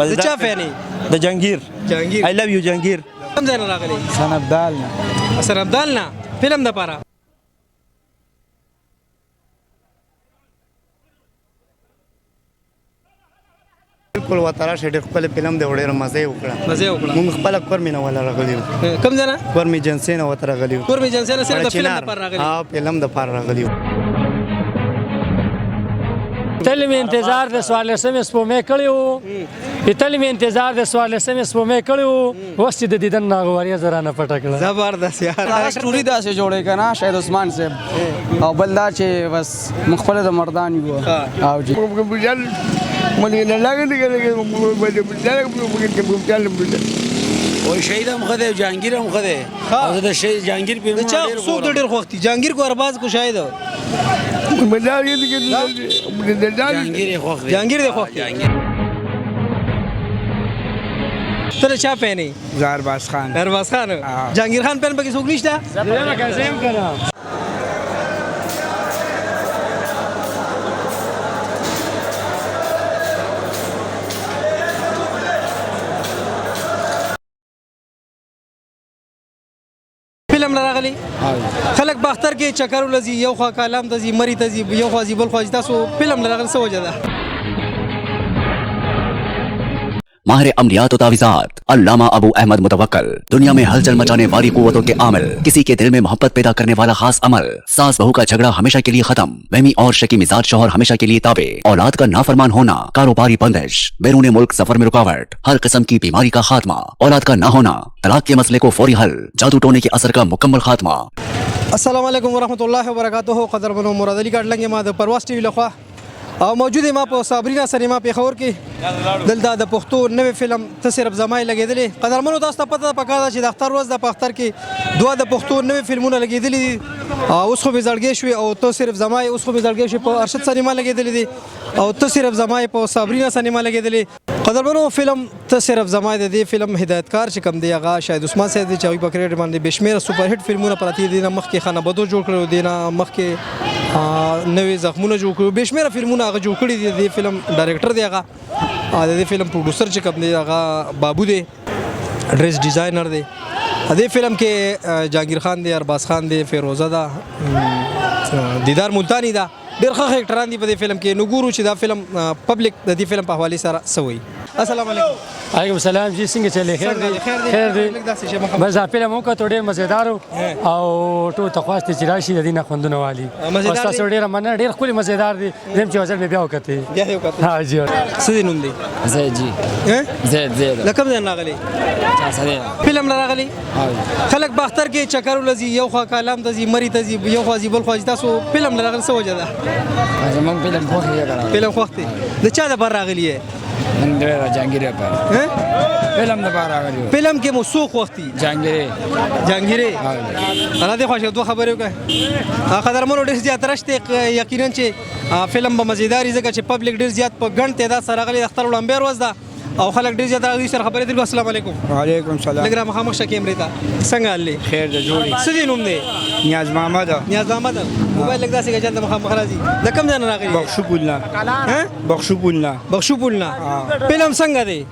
د چا fan یې؟ د جنگیر. جهانګیر. I love you جنگیر. کوم ځای نه راغلی؟ حسن ابدال نه. حسن ابدال نه فلم د پاره. بالکل ورته راشه، ډېر ښکلی فلم دی، ډېره مزه یې وکړه. مزه یې وکړه. موږ خپله کورمې نه ولا راغلي یو. کوم ځای نه؟ کورمې ایجنسۍ نه ورته راغلي یو. کورمې ایجنسۍ نه صرف د فلم دپاره راغلي؟ ها، فلم دپاره راغلي یو. تل مې انتظار د 14مې سپوږمۍ کړی وو، تل مې انتظار د 14مې سپوږمۍ کړی وو، اوس چې د دیدن ناغه وریځ رانه پټه کړه. زبردست یار. دا سټوري داسې جوړې که نه شاید عثمان صاحب، او بل دا چې بس موږ خپله د مردان یو. او جي او شهید هم ښه دی، جهانګیر هم ښه دی، او زه د شهید جهانګیر د چا څوک د ډېر خوښ دي، جهانګیر کو ارباز کو شاهد؟ جهانګیر یې خوښ دی. جهانګیر دی خوښ دی. ته د چا fan یې؟ ارباز خان. ارباز خان. جهانګیر خان fan پکې څوک نشته؟ فلم نه راغلی. خلک باختر کې چکر ولځي، یو خوا کالام ته ځي، مري ته ځي، یو خوا ځي، بل خوا ځي، تاسو فلم نه راغلی، څه وجه ده؟ माहिर अमलियात तावीज़ात अल्लामा अबू अहमद मुतवक्कल, दुनिया में हलचल मचाने वाली कुव्वतों के आमिल, किसी के दिल में मोहब्बत पैदा करने वाला खास अमल, सास बहू का झगड़ा हमेशा के लिए खत्म, वहमी और शकी मिजाज शोहर हमेशा के लिए ताबे, औलाद का नाफरमान होना, कारोबारी बंदिश, बैरून मुल्क सफर में रुकावट, हर किस्म की बीमारी का खात्मा, औलाद का ना होना, तलाक के मसले को फौरी हल, जादू टोने के असर का मुकम्मल खात्मा। السلام علیکم ورحمت الله وبرکاته. قدرمنو، مراد علي کاټلنګ ما د پرواز ټي وي لخوا او موجود ما په صابرینا سینما پېښور کې. دلته د پښتو نوې فلم ته صرف زما یې لګېدلې. قدرمنو، تاسو ته پته ده پکار ده چې د اختر ورځ ده، په اختر کې دوه د پښتو نوې فلمونه لګېدلي دي. اوس خو مې زړګی شوې او ته صرف زما یې، اوس خو مې زړګی شوې په ارشد سینما لګېدلې دي او ته صرف زما یې په صابرینا سینما لګېدلې. قدرمنو، فلم ته صرف زما د دې فلم هدایتکار چې کوم دی هغه شاهد عثمان صاحب دی، چې هغوی په کریډټ باندې بې شمېره super hit فلمونه پراته دي. نه مخکې خانه بدو جوړ کړو، دې نه مخکې نوې زخمونه جوړ کړو، بې شمېره فلمونه هغه جوړ کړي دي. د دې فلم director دی هغه، د دې فلم producer چې کوم دی هغه بابو دی، dress designer دی. دې فلم کې جهانګیر خان دی، ارباز خان دی، فیروزه ده، دیدار ملتانی ده، ډېر ښه ښه اکټران دي په دې فلم کې. نو ګورو چې دا فلم public د دې فلم په حوالې سره څه وایي. السلام علیکم. علیکم سلام جی، څنګه چلې؟ خیر دی؟ خیر دی. بس دا فلم وکړو، ډېر مزیدار او ټول ته خواست چې راشي د دې نه خوندونه والي. تاسو ډېره مننه، ډېر ښکلی مزیدار دی. زم چې وزل مې بیا وکتې. بیا یې وکتې؟ ها جی. څه دی نوم دی؟ زید جی. زید زید. له کوم ځای نه راغلی؟ فلم نه راغلی. خلک باختر کې چکر ولځي، یو خوا کالام ته ځي، مري ته ځي، یو خوا ځي، بل خوا ځي، تاسو فلم نه راغلی، څه وجه ده؟ زموږ فلم خوښ دی. فلم خوښ دی. د چا دپاره راغلی یې؟ موږ د جهانګیر لپاره فلم دپاره راغلي یو. فلم کې مو څوک خوښ دي؟ جهانګیري. جهانګیري. را دې خوښ دوه خبرې وکړه. قدرمنو، ډېر زیات رش دی، یقینا چې فلم به مزیدار وي، ځکه چې public ډېر زیات په ګڼ تعداد سره راغلي. د اختر وړاندې ورځ ده او خلک ډېر زیات راغلي. سره خبرې درکړو. السلام علیکم. وعلیکم سلام. لږ را مخامخ شه کیمرې ته. څنګه حال دی؟ خیر دی، جوړ. څه دی نوم دی؟ نیاز محمد. نیاز محمد. موبایل لږ داسې کړه چې مخامخ راځي. د کوم ځای نه راغلي؟ بخشو پول نه. بخشو پول نه. بخشو پول نه. فلم څنګه دی؟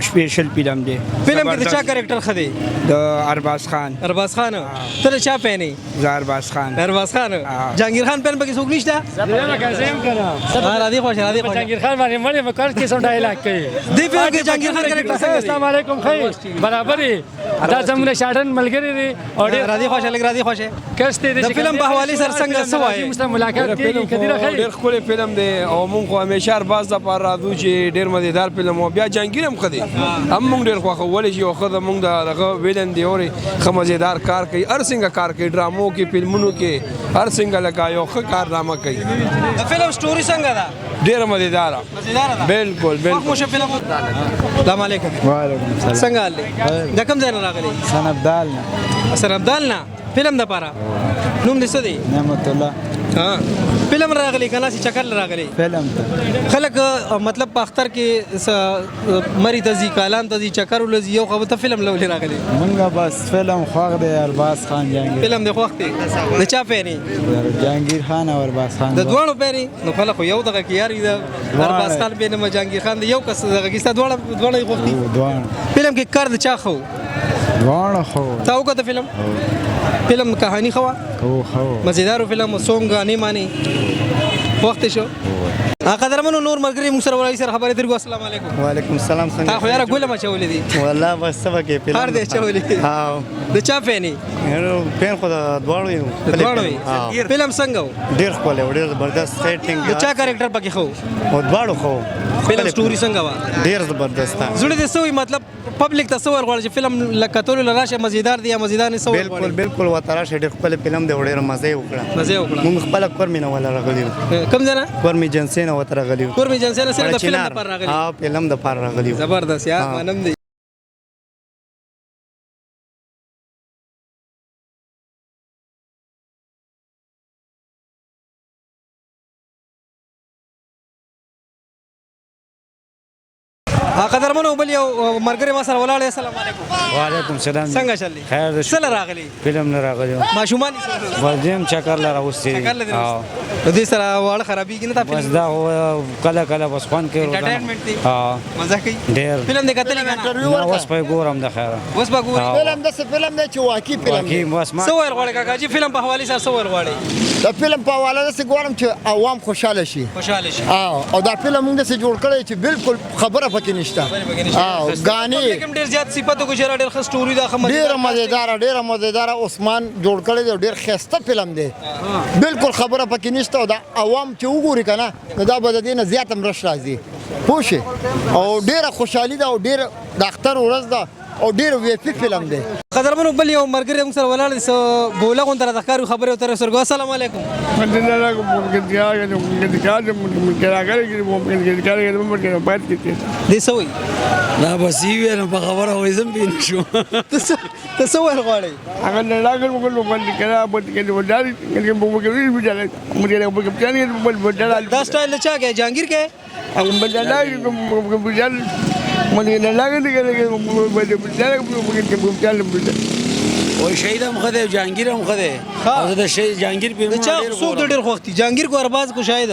special film دی. فلم کې د چا character ښه دی؟ د ارباز خان. ارباز خان. ته د چا fan یې؟ زه ارباز خان. ارباز خان. جهانګیر خان fan پکې څوک نشته؟ را دې خوښ، را دې خوښ. جهانګیر خان باندې مړې په کار کې څه dialogue کوي. دې فلم کې جهانګیر خان character څنګه دی؟ السلام علیکم. خیر برابرې، دا زموږ شاډن ملګری دی او ډېر را دې خوښ، لږ را دې خوښ. کښته دی. د فلم په حوالې سره څنګه څه وایې؟ موږ سره ملاقات کیږي کدیره خیر. ډېر ښکلی فلم دی او موږ خو همیشه ارباز دپاره راځو چې ډېر مزیدار فلم و. بیا جهانګیر هم ښه دی، هم موږ ډېر خوښوو، ولې چې یو ښه زموږ د هغه villain دی، اورې ښه مزیدار کار کوي، هر څنګه کار کوي، ډرامو کې، فلمونو کې، هر څنګه لکه یو ښه کارنامه کوي. د فلم story څنګه ده؟ ډېره مزیداره. مزیداره ده. بالکل بالکل. خوښ مو شو فلم. السلام علیکم. وعلیکم السلام. څنګه حال دی؟ د کوم ځای نه راغلی؟ حسن ابدال نه. حسن ابدال نه فلم دپاره. نوم دې څه دی؟ نعمت الله. ها فلم راغلی کنه چې چکر راغلی فلم ته خلک مطلب په اختر کې مری ته ځي، کالان ته ځي، چکر ولځي، یو خو ته فلم لولې راغلی. مونږه بس فلم خوښ دی، ارباز خان جهانګیر فلم دی خوښ دی. د چا فینی؟ جهانګیر خان او ارباز خان د دواړو فینی. نو خلک خو یو دغه کې یار د ارباز خان فینی ما جهانګیر خان دی، یو کس دغه کې ستا دواړه یې خوښ دي. دواړه. فلم کې کار د چا خو؟ دواړه خو. تا وکړه فلم؟ فلم کہانی خو خو مزیدار فلم، سونګ غانې معنی وخت شو. قدرمنو نور ملګري موږ سره ولای سره خبرې درګو. السلام علیکم. وعلیکم السلام. څنګه تا خو یاره ګوله مچولې دي. والله بس سبا کې فلم هر دې چولې. ها د چا فینی؟ فین خو د دواړو یو. دواړو. فلم څنګه و؟ ډیر ښکلی و، ډیر زبردست سیټینګ. د چا کریکټر پکې خو؟ او دواړو خو. فلم سټوري څنګه وه؟ ډیر زبردست. زړه دې سوی مطلب پبلک ته څه ویل غواړي چې فلم لکتلو له راشه مزیدار دی یا مزیدار نه؟ څه ویل بالکل بالکل ورته راشه، ډېر ښکلی فلم دی، ډېره مزه یې وکړه. مزه یې وکړه. موږ خپله کورمې نه ولا راغلي یو. کوم ځای نه؟ کورمې ایجنسۍ نه ورته راغلي یو. کورمې ایجنسۍ نه صرف د فلم دپاره راغلي؟ ها فلم دپاره راغلي یو. زبردست یار، منم دی. قدرمنو بل یو مرګري ما سره ولاړ. السلام علیکم. وعلیکم السلام. څنګه چل دی؟ خیر دی. څه راغلی؟ فلم نه راغلی. ماشومان بس دیم چکر له راوستي. چکر له نو دې سره واړه خرابېږي نه؟ تا بس دا کله کله بس خوند کوي، انټرټینمنټ دی. ها مزه کوي ډېر. فلم دې کتلی کنه؟ نه اوس په ګورم د خیره. اوس به ګوري. فلم داسې فلم دی چې واقعي فلم دی. څه ویل غواړې کاکا جي فلم په حوالې سره؟ څه ویل غواړې؟ د فلم په حواله داسې ګورم چې عوام خوشحاله شي. خوشحاله شي. او دا فلم موږ داسې جوړ کړی چې بالکل خبره پکې نشته. او غانې ډېر زیات صفات کو چې ډېر ښه سټوري دا، ډېره مزیداره، ډېره مزیداره. عثمان جوړ کړی دی، ډېر ښایسته فلم دی، بالکل خبره پکې نشته. او دا عوام چې وګوري که نه نو دا به د دې نه زیات هم رش راځي، پوه شې؟ او ډېره خوشحالي ده، او ډېر د اختر ورځ ده، او ډېر وي آی پي فلم دی. قدرمنو بل یو مرګري موږ سره ولاړ دی، څه بوله غونته راته ښکاري، خبرې ورته سره کوو. السلام علیکم. دې څه وایي؟ دا بس یې ویل په خبره وایي زم پوه نه شوم. ته څه ویل غواړې؟ دا سټایل د چا کې؟ جهانګیر کې؟ وای شهید هم ښه دی، جهانګیر هم ښه دی. او زه د شهید جهانګیر د چا څوک د ډېر خوښ دي؟ جهانګیر کو ارباز کو شاهد؟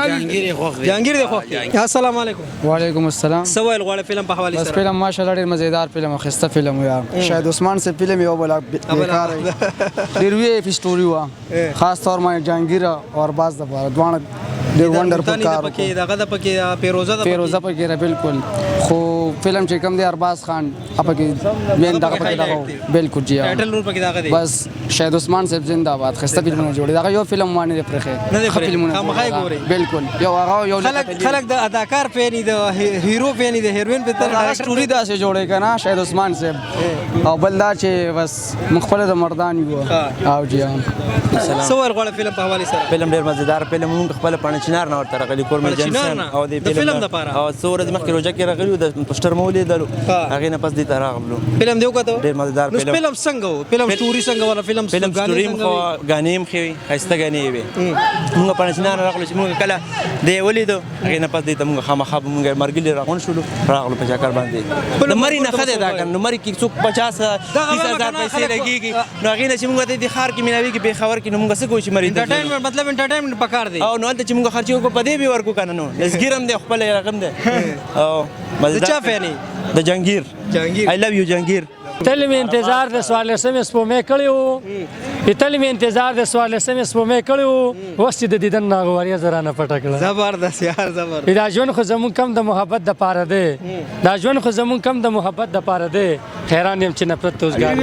جهانګیر یې خوښ دی. جهانګیر دې خوښ دی. السلام علیکم. وعلیکم السلام. څه ویل غواړې فلم په حوالې سره؟ بس فلم ماشاءالله ډېر مزیدار فلم، ښایسته فلم و یار. شاهد عثمان صاحب فلم یو بل بیکار ډېر وي آی پي سټوري وه، خاص طور باندې جهانګیر او ارباز دپاره دواړه ډېر ونډرفul کار پکې دغه د پکې پیروزه د پیروزه پکې را بالکل. خو فلم چې کوم دی ارباز خان پکې مین دغه پکې دغه بالکل جی ټایټل رول پکې دغه دی. بس شاهد عثمان صاحب زنده آباد، ښایسته فلمونه جوړي. دغه یو فلم باندې پرخه فلمونه خامخا ګوري بالکل. یو هغه یو خلک د اداکار فینی، د هیرو فینی، د هیروین په تر سټوري داسې جوړي کنه شاهد عثمان صاحب. او بل دا چې بس موږ خپله د مردان یو. او جی څه ویل غواړې فلم په حوالې سره؟ فلم ډېر مزیدار فلم. موږ خپله پڼچینار نه ورته راغلي، کورمې ایجنسۍ او د فلم دپاره. او څو ورځې مخکې روژه کې راغلي وو، د پوسټر مو ولیدلو، هغې نه پس دې ته راغلو. فلم دې وکتو؟ ډېر مزیدار فلم. فلم څنګه و؟ فلم سټوري څنګه وه؟ فلم سټوري هم ښه وه، ګانې هم ښې وې، ښایسته ګانې یې وې. موږ پڼچینار راغلو چې موږ کله دی ولیدو، هغې نه پس دې ته موږ خامخا موږ مرګلي راغونډ شولو، راغلو په چکر باندې. د مري نه ښه دی دا که نه، نو مري کې څوک 50 30,000 پیسې لګېږي، نو هغې نه چې موږ ته دې ښار کې میلاوېږي پېښور کې، نو موږ څه کوو چې مري ته ځو؟ انټرټینمنټ مطلب انټرټینمنټ پکار دی. او نو هلته چې موږ خرچې وکړو په دې به ورکو که نه، نو لسګیر هم دی، خپل رقم دی. او د چا فین یې؟ د جهانګیر. جهانګیر. آی لو یو جهانګیر. تل مې انتظار د 14مې سپوږمۍ کړی و، تل مې انتظار د 14مې سپوږمۍ کړی و، اوس چې د دیدن ناغواري زه رانه پټه کړه. زبردست یار، زبردست. دا ژوند خو زموږ کم د محبت دپاره دی، دا ژوند خو زموږ کم د محبت دپاره دی، حیران یم چې نفرت ته اوزګار.